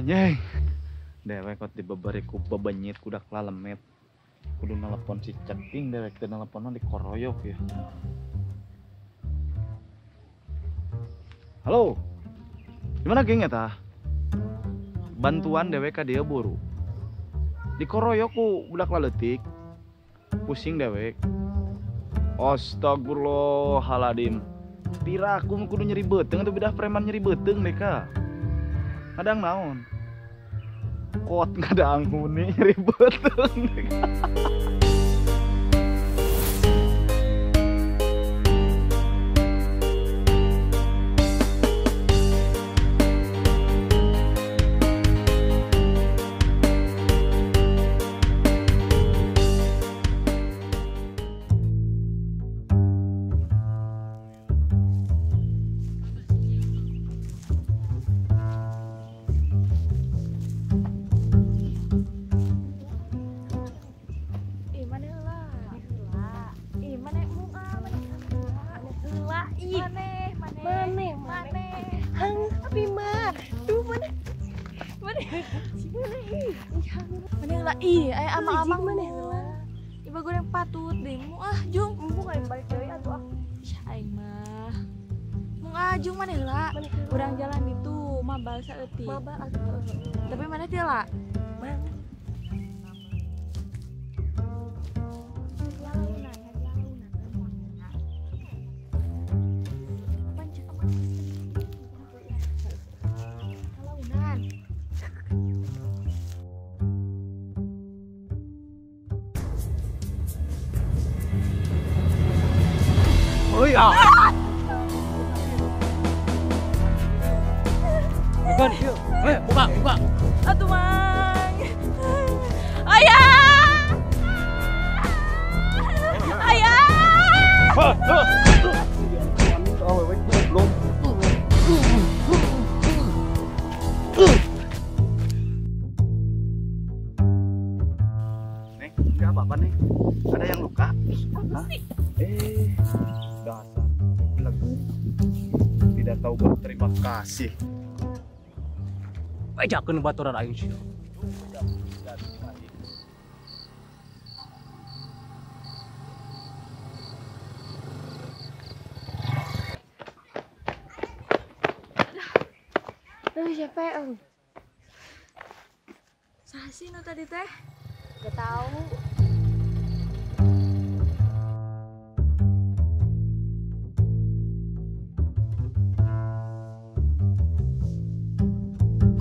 Anjing. Dewek kok dibeberi ku bebenyit kudak lalemet. Kudu nelepon si Ceking dewek teh nelepon dikoroyok ya. Halo. Gimana geng eta? Bantuan dewek ka dieu buru. Dikoroyok ku budak laletik. Pusing dewek. Astagfirullahaladzim. Pira aku kudu nyeri beuteung atuh bidah preman nyeri beuteung deka. Ngadang naon? Kot ngadang huni nyeri beuteung deka. Ih, aya amang-amang maneh heula. Iba goreng patut deui mu ah, Jung. Embung aing balik deui atuh ah. Ih, aing mah. Mung ah, Jung maneh heula. Urang jalan ditu mabal saeutik. Mabal atuh. Tapi maneh teh lah. Mang. Bukan, yuk. Buka, buka. Atuh, Mang. Ayah! Ayah! Neng, enggak apa-apa, Neng. Ada yang luka? Hah? Dasar belagu. Tidak tahu berterima kasih. Ajakeun baturan aing sia. Duh, siapa ya? Saha sih nu tadi teh? Gak tahu.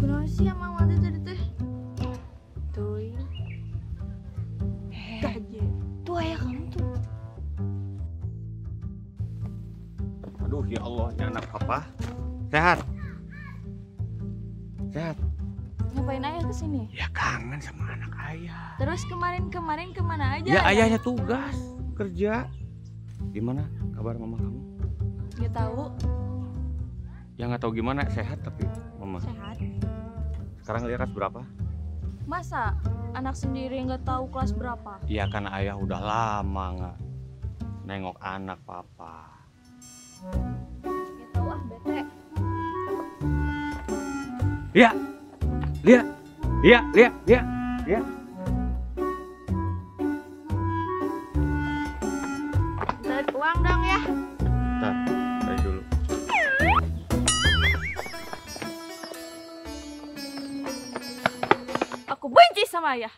Kunaon sih amang teh tadi teh? Tuh. Gaje. Tuh ayah kamu tuh. Aduh ya Allah, ini anak papa. Sehat. Sehat. Ngapain ayah kesini? Ya kangen sama anak ayah. Terus kemarin-kemarin kemana aja? Ya ayahnya tugas, kerja. Gimana kabar mama kamu? Gak tahu. Ya nggak tahu gimana, sehat tapi mama. Sehat. Sekarang dia kelas berapa? Masa anak sendiri nggak tahu kelas berapa? Iya kan ayah udah lama nggak nengok anak papa. Gak tahu ah, bete. Lia, Lia, Lia, Lia, Lia, Lia. Tarik uang dong ya. Bentar, tarik dulu. Aku benci sama ayah.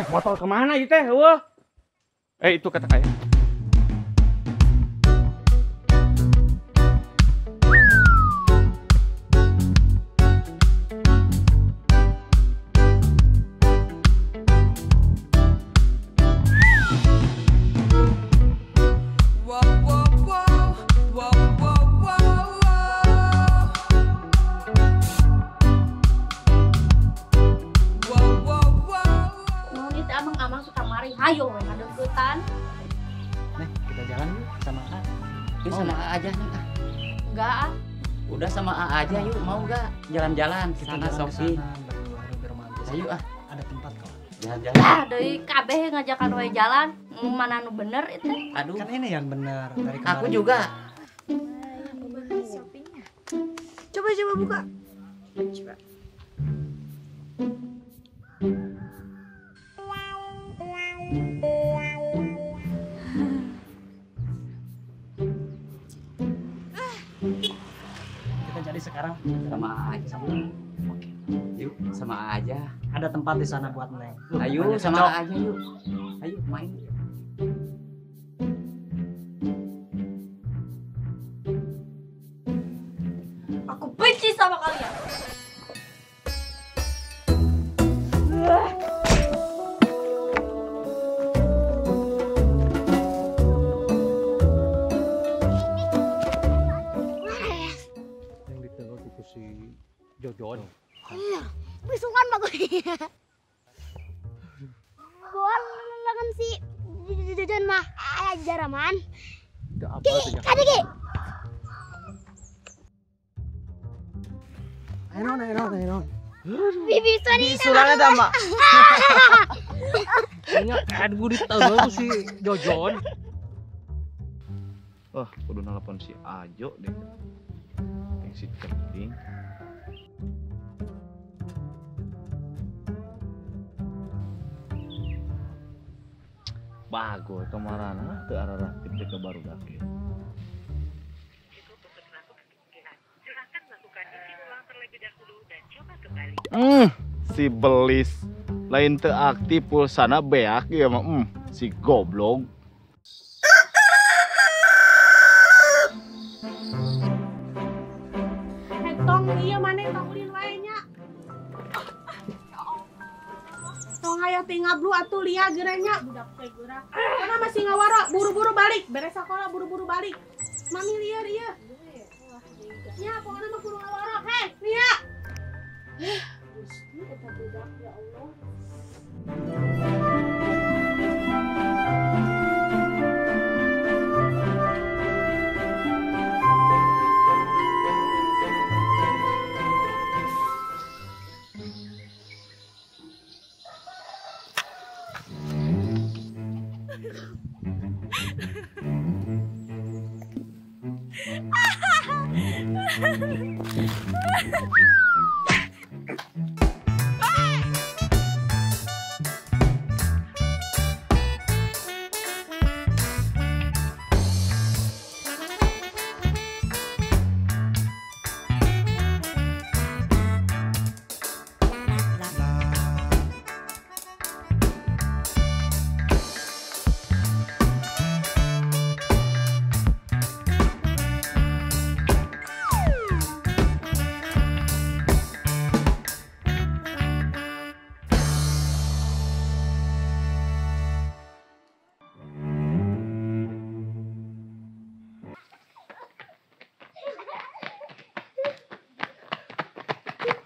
Motor kemana itu teh? Wah. Itu kata ayah. Ayo, ngadeukeutan. Neng, kita jalan yuk sama A. Yuk sama A aja nih. Enggak ah. Udah sama A aja yuk, mau enggak? Jalan-jalan ke sana shopping. Ayo ah, ada tempat kok. Jalan-jalan. Ah, dari kabeh ngajakan we jalan, mana nu bener itu? Aduh. Kan ini yang bener dari kemarin. Aku juga. Shoppingnya. Coba buka. Coba. Kita jadi sekarang sama aja sama. Oke. Yuk, sama aja. Ada tempat di sana buat Neng. Ayo sama aja yuk. Ayo main. Aku benci sama kalian. Yang ditengok itu si Jojon. Iya, bisukan bagus. Gua lengan si Jojon mah jaraman. Ki, kade ki. Ayo. Bibi sorry. Bisulangnya sama. Kayaknya aduh ditengok si Jojon. Wah, kudu nelpon si Ajo deh. Yang si Ceting. Bagus kemarin teu araraktif teh ke barudak ieu. Si belis lain teu aktif pulsana beak ieu mah si goblok. Tong ieu maneh tong ulin wae nya. Tong hayang teh ngablu atuh lia geura nya budak teh geura. Karena masih ngawaro buru-buru balik, beres sekolah buru-buru balik. Mami lieur ieu. Nya pokona mah kudu ngawaro. Heh, lia. Gusti eta budak ya Allah.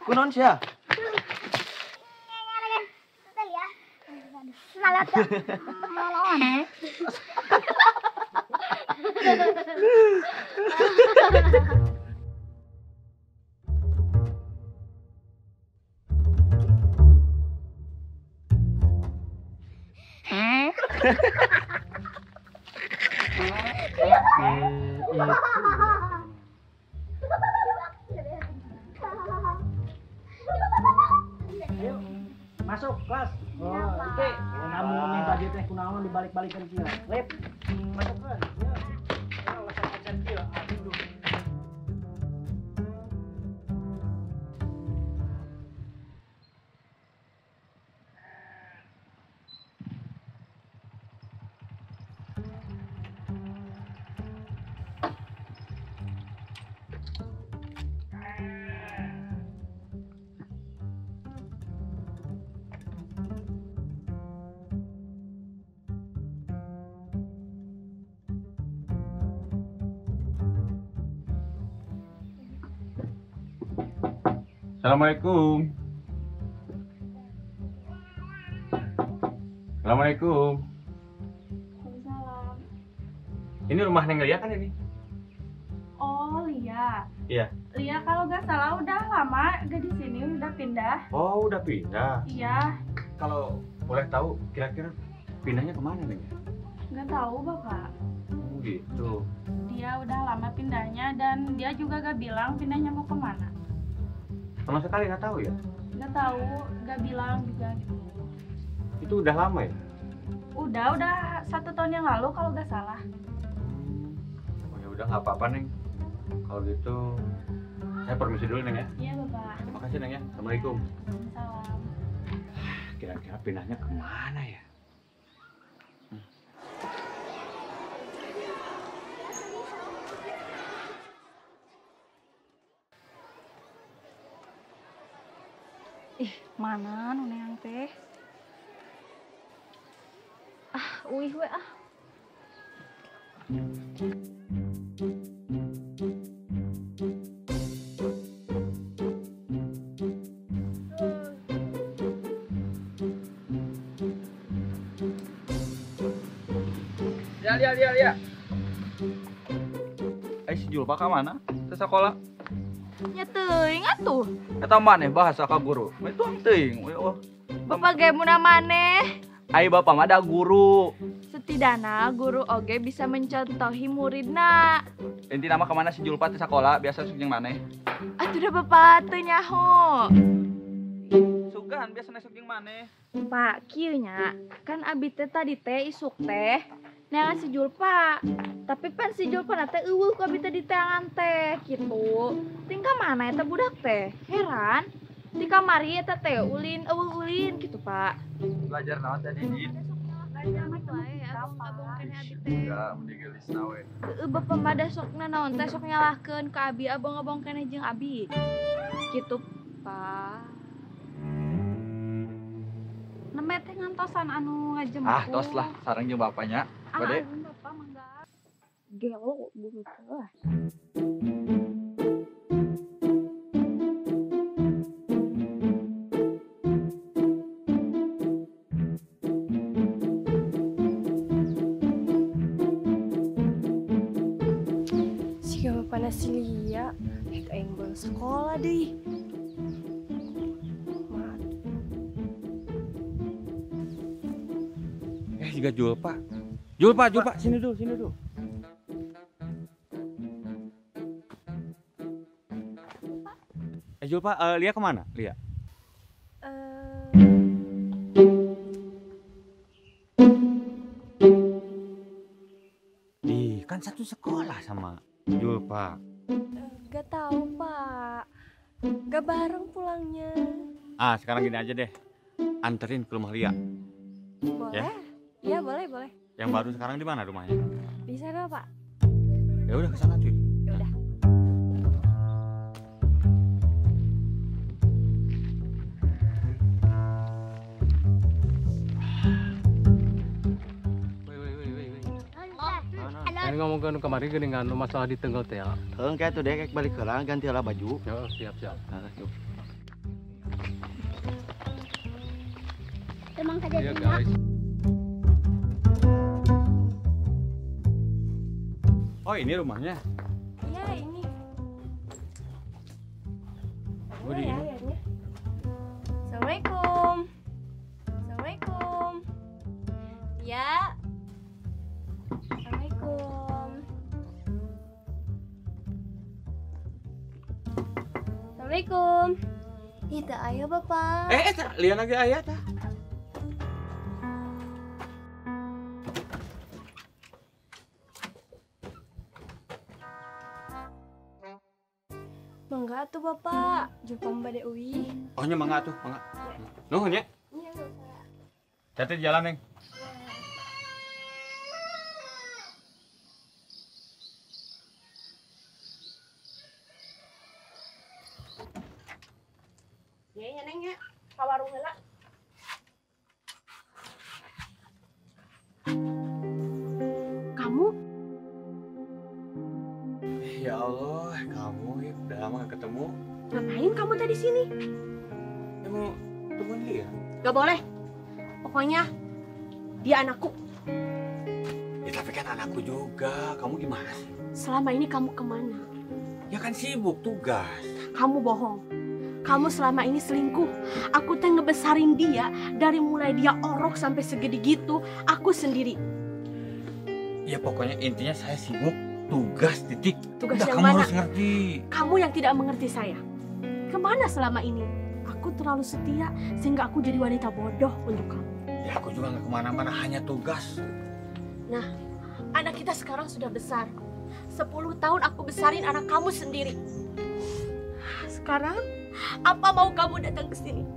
Kunaon sia? Ayo masuk kelas. Oh, oke. Kamu nih baju teh kunaon dibalik-balikan kieu. Lip, masukkeun. Yeuh. Ayo konsen kieu. Aduh. Assalamualaikum. Assalamualaikum. Waalaikumsalam. Ini rumah Neng Lia kan ini? Oh, Lia. Iya. Lia kalau nggak salah udah lama gak di sini, udah pindah. Oh, udah pindah. Iya. Kalau boleh tahu kira-kira pindahnya kemana, Neng? Nggak tahu, Bapak. Oh, gitu. Dia udah lama pindahnya dan dia juga gak bilang pindahnya mau kemana. Sama sekali nggak tahu ya? Nggak tahu, nggak bilang juga gitu. Itu udah lama ya? Udah 1 tahun yang lalu kalau nggak salah. Oh ya udah nggak apa-apa, Neng. Kalau gitu saya permisi dulu, Neng ya. Iya, Bapak. Terima kasih, Neng ya. Assalamualaikum. Salam. Kira-kira pindahnya kemana ya? Ih, mana nu neang teh? Ah, uih we ah. Ya, ya, ya. Eh, si Julpa ka mana? Teu sakola. Nya teuing atuh. Eta maneh bahasa ka guru. Mah itu teuing. Oh. Bapak ge mun maneh. Ai bapak mah da guru. Setidakna guru oge bisa mencontohi muridna. Intina mah kemana si Julpa teu sakola biasa sok jeung maneh. Atuh da bapak teu nyaho. Sugan biasa sok jeung maneh. Pak, kieu nya kan abi teh tadi teh isuk teh neangan si Julpa. Tapi pan si Julpa na teh eueuh ku abi teh diteangan teh kitu. Tingkah mana eta budak teh? Heran. Di kamari eta teh ulin eueuh ulin gitu, Pak. Belajar naon tadi, Din? Enggak, mending geulisna we. Heueuh bapak mah da sok nanaon teh sok nyalahkeun ka abi abong-abong keneh jeung abi. Kitu, Pak. Neme teh ngantosan anu ngajemput. Ah, tos lah sareng jeung bapaknya. Bade. Bapak mangga. Gelo guru teh. Siga bapana si Lia, rek aing bolos sekolah deui. Juga Julpa. Julpa, Julpa, sini dulu, sini dulu. Julpa, Lia kemana? Lia? Di, kan satu sekolah sama Julpa. Gak tahu, Pak. Gak bareng pulangnya. Ah, sekarang gini aja deh. Anterin ke rumah Lia. Boleh? Ya? Iya, boleh, boleh. Yang baru sekarang di mana rumahnya? Di sana, Pak. Ya udah ke sana, cuy. Ya udah. Woi, woi, woi, woi. Ini ngomongkeun kemarin geuningan masalah di tenggel teh ya. Heung kayak tuh deh kayak balik heula ganti heula baju. Ya, siap, siap. Heeh, yuk. Emang Iya, guys. Oh, ini rumahnya? Iya, ini. Oh, di ini. Ya, Assalamualaikum. Assalamualaikum. Ya. Assalamualaikum. Assalamualaikum. Ih, teu aya Bapak. Lian lagi aya tah. Mangga atuh Bapak, Julpa bade uih. Oh nya mangga atuh, mangga. Nuhun nya. Iya, Bapak. Hati di jalan, Neng. Ya, ya, Neng ya. Ka warung heula. Kamu? Ya Allah, kamu ya udah lama gak ketemu. Ngapain kamu tadi sini? Ya mau temuin dia. Gak boleh. Pokoknya dia anakku. Ya tapi kan anakku juga. Kamu gimana sih? Selama ini kamu kemana? Ya kan sibuk tugas. Kamu bohong. Kamu selama ini selingkuh. Aku teh ngebesarin dia dari mulai dia orok sampai segede gitu. Aku sendiri. Ya pokoknya intinya saya sibuk tugas titik. Tugas udah, yang kamu mana? Harus ngerti. Kamu yang tidak mengerti saya. Kemana selama ini? Aku terlalu setia sehingga aku jadi wanita bodoh untuk kamu. Ya aku juga nggak kemana-mana, hanya tugas. Nah, anak kita sekarang sudah besar. 10 tahun aku besarin anak kamu sendiri. Sekarang, apa mau kamu datang ke sini?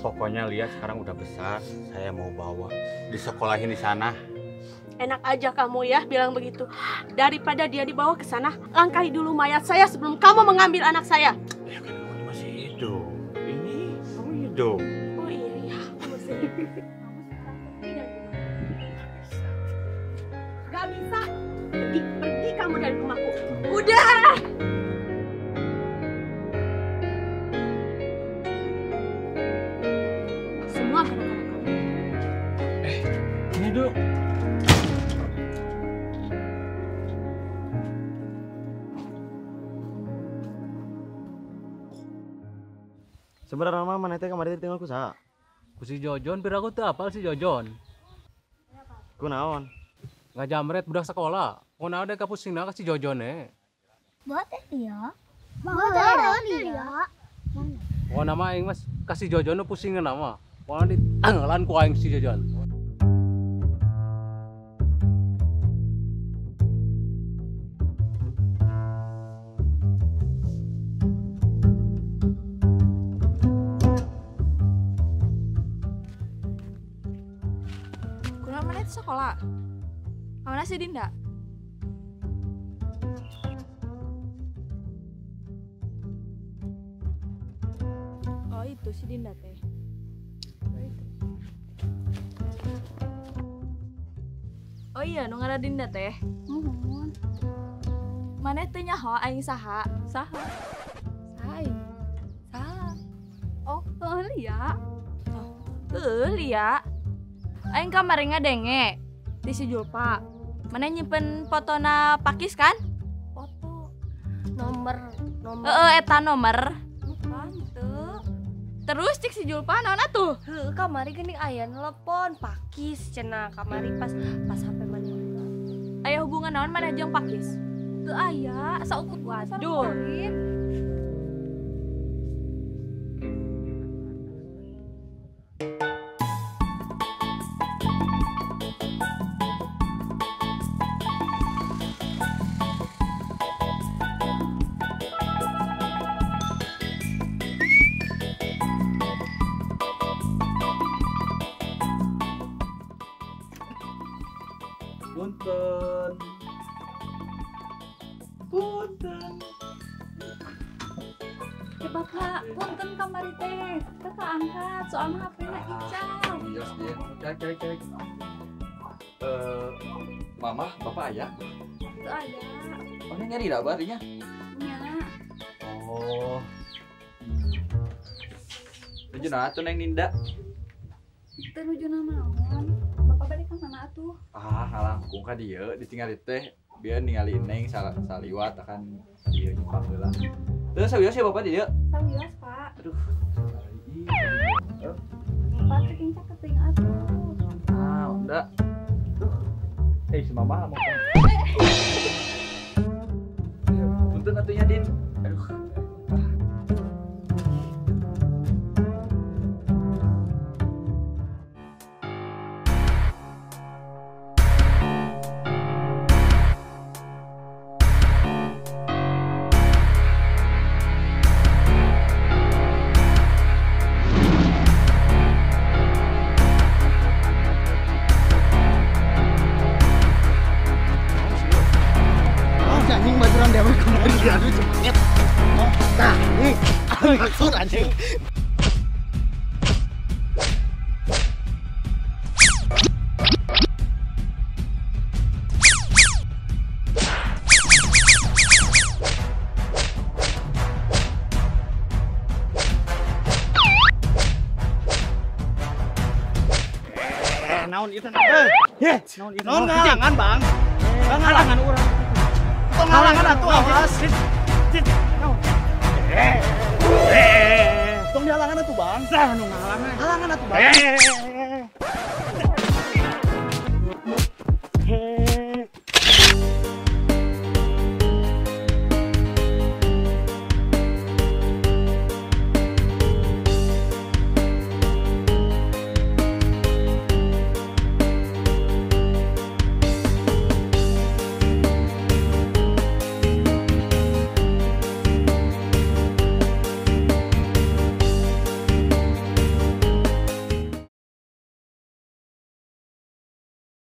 Pokoknya lihat sekarang udah besar, saya mau bawa disekolahin di sana. Enak aja kamu ya bilang begitu. Daripada dia dibawa ke sana, langkahi dulu mayat saya sebelum kamu mengambil anak saya. Ya kan kamu masih hidup. Ini kamu hidup. Oh iya iya, aku masih hidup. Gak bisa. Pergi, pergi kamu dari rumahku. Udah. Semua karena kamu. Ini dulu. Sebenarnya mah maneh teh kamari tinggal ku saha? Ku si Jojon, piraku teu apal si Jojon. Ku naon? Ngajamret budak sekolah. Kunaon deh kapusingna ka si Jojon eh. Buat dia. Buat dia. Pokona mah aing mas ka si Jojon nu pusingeun mah. Pokona ditanggalan ku aing si Jojon. Kunaon maneh teh sekolah? Kamana si Dinda? Oh itu si Dinda teh. Oh itu. Oh iya, nu ngaran Dinda teh. Muhun. Maneh teu nyaho aing saha? Saha? Saha aing? Saha? Oh, heuh Lia. Oh, heuh Lia. Aing kamari ngadenge di si Julpa. Maneh nyimpen fotona Pakis kan? Foto nomor nomor. Heeh, eta nomor. Bukan teu. Terus cik si Julpa naon atuh? Heuh, kamari geuning aya nelpon Pakis cenah kamari pas pas HP maneh. Aya hubungan naon maneh jeung Pakis? Teu aya, saukur Waduh. Punten. Punten. Eh bapak, punten kamari teh. Teu kaangkat soalna HP-na ical. Iya, iya. Cek, cek, cek. Mama, bapak ayah? Teu aya. Oh, ini nyari dah artinya? Nya. Oh. Nuju naon atuh Neng Ninda? Teu nuju naon. Bapak balik ka mana atuh? Ah, ngalangkung ka dieu ditinggali teh biar ningali Neng saliwat akan dieu nyumpang heula. Teu sawios ya bapak di dieu? Sawios, Pak. Aduh. Bapak teh kincak keteuing atuh. Ah, udah. Tuh. Eh, si mama mau. Punten atunya Din. Aduh. Anjing bajuran dewek kemarin diadu cemet. Tah, nih. Maksud anjing. Naon itu? Eh, naon ngalangan, Bang? Ngalangan urang. Tong halangan atuh awas. Tong dihalangan atuh, Bang. Sah nu ngahalangan. Halangan atuh, Bang.